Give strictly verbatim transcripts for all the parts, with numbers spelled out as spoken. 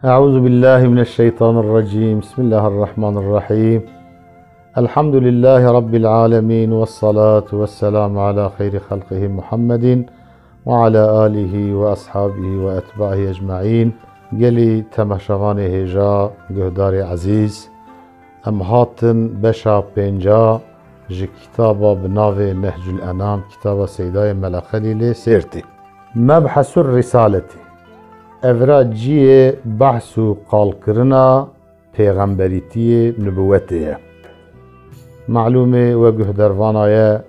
أعوذ بالله من الشيطان الرجيم. بسم الله الرحمن الرحيم. الحمد لله رب العالمين، والصلاة والسلام على خير خلقه محمد وعلى آله وأصحابه وأتباعه أجمعين. Gelî temaşevanê hêja, guhdarê ezîz, em hatin beşa pênca ji kitaba bi navê Nehcul Enam, kitaba Seydayê Mela Xelîlê Sêrtî. Mebhesur Risaleti. Evra ciyê behs û qalkirina pêxemberîtiyê, nubûwetê ye. Malûm e, we guhdarvana ye,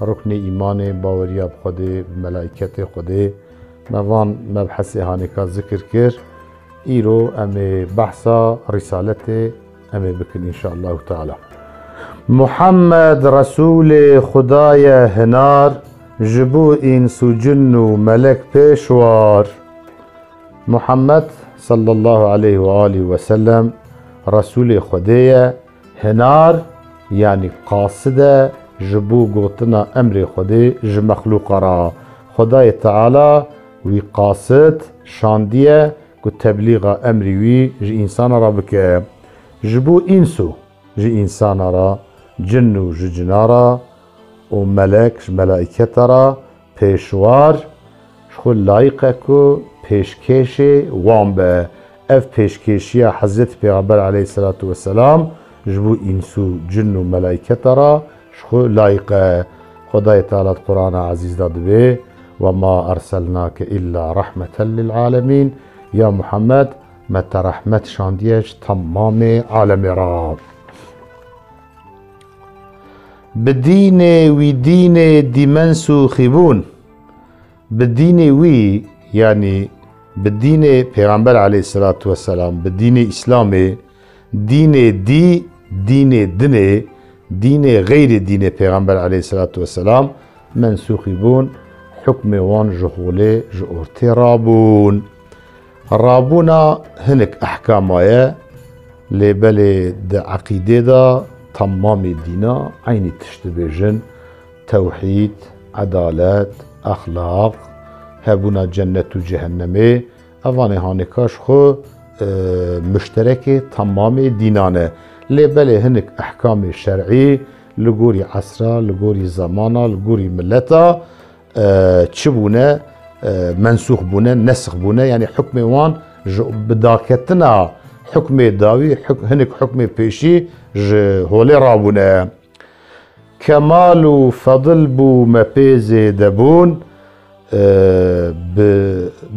ruknê îmanê, baweriya bi Xwedê, bi melaîketê Xwedê, me van mebhesê hanêka zikir kir. Îro em ê behsa Risaletê em ê bikin înşaallahu teala. Muhammed Resûlê Xuda ye hinar, ji bo îns û cin û melek pêşwar. Muhammed sallallahu aleyhi ve alîhi ve sellem Resûlê Xwedê ye, hinar, yanî qasid e ji bo gotina emrê Xwedê ji mexlûqa re. Xwedayê Teala wî qasid şandiye ku teblîxa emrî wî ji însana re bike. Ji bo îns û ji însana re, cin û ji cina re û melek ji melaîketa re pêşwar, ji xwe layiq e ku pêşkêşê wan be. Ev pêşkêşiya Hezretî Pêxember aleyhisselatu vesselam ji bo îns û cin û melaîketa re ji xwe layiq e. Xwedayê Teala di Qur'ana Ezîz de dibê: "Ve ma erselnake illa rahmeten lil alemîn." Ya Muhammed, me te rehmet şandiye ji temamê alemê re. Bi dînê wî dînê dî mensûxî bûn. Bi dînê wî, yanî bi dînê Pêxember aleyhisselatu vesselam, bi dînê Îslamê, dînê dî, dînê dinê, dînê xeyrê dînê Pêxember aleyhisselatu vesselam mensûxî bûn, hukmê wan ji holê, ji ortê rabûn. Rabûna hinek ehkama ye, lê belê di eqîdê de temamê dîna eynî tişt dibêjin: tewhîd, edalet, exlaq, hebûna cennet û cehennemê. Evanê hanêka ji xwe, e, muşterekê temamê dînan e. Lê belê hinek ehkamê şer'î li gorî esra, li gorî zemana, li gorî mileta, e, çi bûne, e, mensûx bûne, nesix bûne, yanî hukmê wan ji, bi daketina hukmê dawî, huk-, hinek hukmê pêşî ji holê rabûne. Kemal û fedil bo me pê zêde bûn, e, bi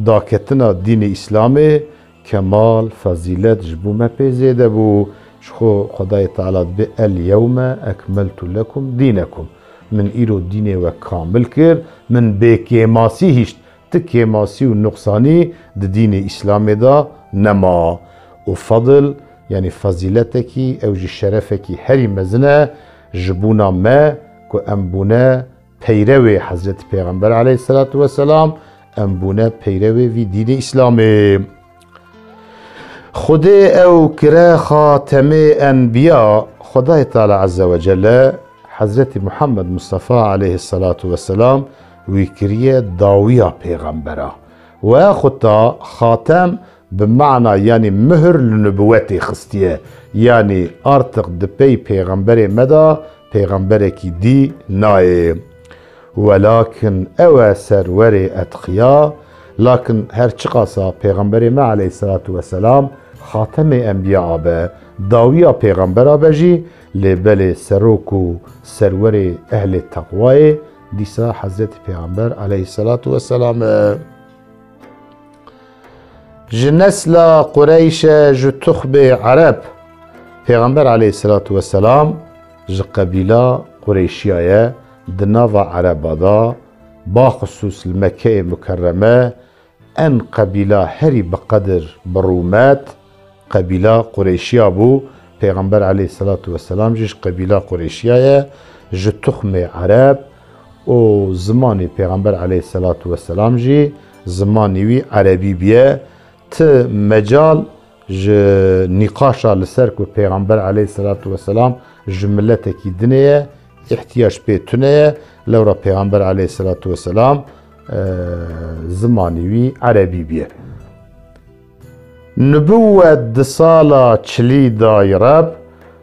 daketina dînê Îslamê kemal, fezîlet ji bo me pê zêde bû. Ji xwe Xwedayê Teala dibê: "El yewme ekmeltu lekum dînekum." Min îro dînê we kamil kir, min bêkêmasî hişt. Ti kêmasî û nuqsanî di dînê Îslamê de nema. Û fedil, yanî fezîletekî, ew jî şerefekî herî mezin e ji bona me ku em bûne peyrewê Hezretî Pêxember aleyhisselatu vesselam, em bûne peyrewê vî dînê Îslamê. Xwedê ew kire xatemê enbiya, Xwedayê Teala Azze ve Celle Hezretî Muhammed Mustafa aleyhisselatu vesselam wî kiriye dawiya pêxembera. We xweta xatem bi mana, yanî muhir li nubûwetê xistiye. Yanî artiq di pey pêxemberê me de pêxemberekî dî nayê. Welakin ew e serwerê etqiya, lakin her çiqasa Pêxemberê me aleyhisselatu vesselam xatemê enbiya abe, dawiya pêxembera be jî, lê belê serok û serwerê ehlê teqwayê dîsa Hezretî Pêxember aleyhisselatu vesselam e. Ji nesla Qureyş e, ji tuxmê Ereb. Pêxember aleyhisselatu vesselam ji qebîla Qureyşiya ye, di nava Ereba de, baxusûs li Mekkeyê Mukerreme, en qebîla herî bi qedir, bi rûmet, qebîla Qureyşiya bû. Pêxember aleyhisselatu vesselam jî ji qebîla Qureyşiya ye, ji tuxmê Ereb û zimanî Pêxember aleyhisselatu vesselam jî zimanî wî erebî bûye. Ti mecal ji nîqaşa li ser ku Pêxember aleyhisselatu vesselam ji miletekî dinê ye, îhtiyac pê tune ye, lewra Pêxember aleyhisselatu vesselam, e, zimanî wî erebî bûye. Nubûwet di sala çilî da yê Reb,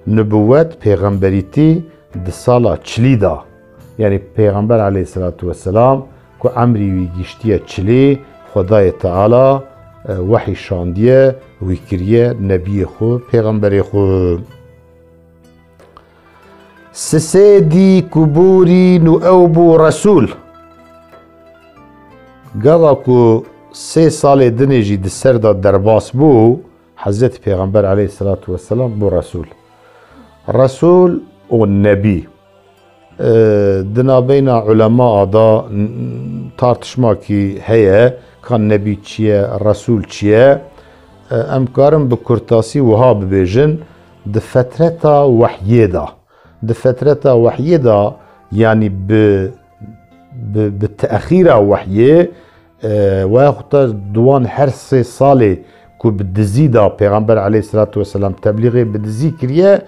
nubûwet, pêxemberîtî, di sala çilî da. Yanî Pêxember aleyhisselatu vesselam ku emrî wî giştiye çilî, Xwedayê Teala, e, wehî şandiye, wî kiriye nebiyê xwe, pêxemberê xwe. Sisêdî ku borîn û ew bû Resûl. Gava ku sê salê dinê jî di ser de derbas bû, Hezretî Pêxember aleyhisselatu vesselam bû Resûl. Resûl û Nebî. E, di navbeyna ulema da n-, tartişmakî heye, ka Nebî çi ye, Resûl çi ye. E, em karin bi kurtasî wiha bibêjin, di fetreta wehyê de, di fetreta wehyê de, yanî bi, bi, bi texîra wehyê, e, weya xwe te di wan her sê salê ku bi dizî de Pêxember aleyhisselatu vesselam teblîxê bi dizî kiriye,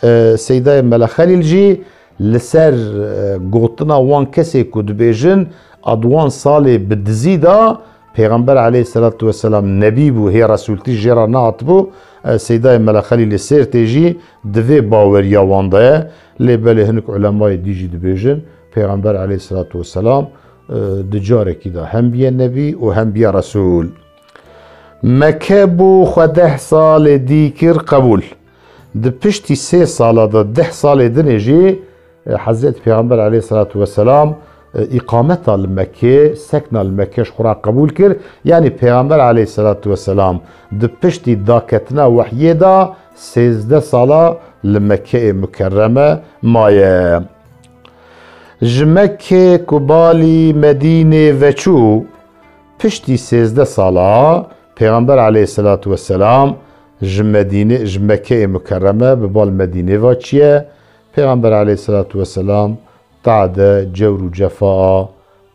e, Seydayê Mele Xelîl jî li ser, e, gotina wan kesê ku dibêjin, a di wan salê bi dizî de Pêxember aleyhisselatu vesselam nebî bû, hê Resûltî jê re nehatibû, e, Seydayê Mele Xelîlê Sêrtê jî di vê baweriya wan de ye. Lê belê hinek ulemayê dî jî dibêjin, Pêxember aleyhisselatu vesselam, e, di carekî de hem biye nebî û hem biye Resûl. Mekke bû xwe deh salê dî kir qebûl. Di piştî sê sala de deh salê dinê jî, e, Hezretî Pêxember aleyhisselatu vesselam, e, îqameta li Mekkê, sekna li Mekkê ji xwe re qebûl kir. Yanî Pêxember aleyhisselatu vesselam di piştî daketina wehyê de sêzdeh sala li Mekkeyê Mukerreme maye. Ji Mekkê ku balî Medînê veçû, piştî sêzdeh sala Pêxember aleyhisselatu vesselam ji Medînê, ji Mekkeyê Mukerreme bi bal Medînê va çiye. Pêxember aleyhisselatu vesselam tade cewr û cefa a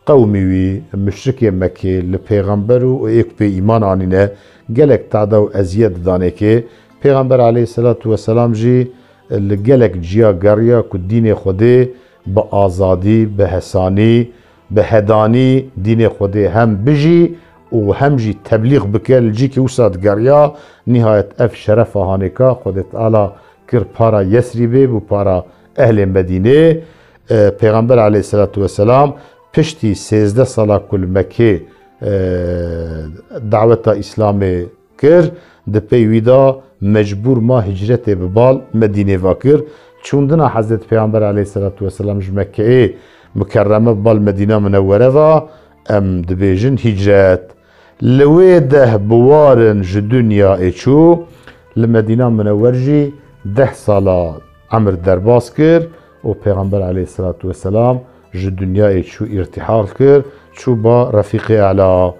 qewmî wî, muşrikê Mekkê, li Pêxember û êk pê îman anîne, gelek tade û eziyet didanê kê. Pêxember aleyhisselatu vesselam jî li gelek ciya geriya ku dînê Xwedê bi azadî, bi hesanî, bi hedanî dînê Xwedê hem bijî û hem jî teblîx bike. Li cîkî wisa digeriya, nîhayet ev şerefa hanêka Xwedê Teala kir para Yesrîbê, bû para ehlê Medînê. E, Pêxember aleyhisselatu vesselam piştî sêzdeh sala ku li Mekkê, e, daweta Îslamê kir, di pey wî de mecbûr ma hicretê bi bal Medînê ve kir. Çûndina Hezretî Pêxember aleyhisselatu vesselam ji Mekkeyê Mukerreme bi bal Medîna Minewwere ve, em dibêjin hicret. Li wê deh biwarin ji dinyayê çû, li Medîna Minewwer jî deh sala emir derbas kir û Pêxember aleyhisselatu vesselam ji dinyayê çû, îrtîhal kir, çû ba Refîqê Ela.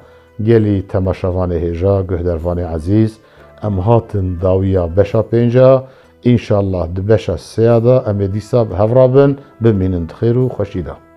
Gelî temaşevanê hêja, guhdervanê ezîz, em hatin dawiya beşa pênca, înşallah di beşa sêya de em ê dîsa bi hev re bin, bimînin di xêr û xweşî de.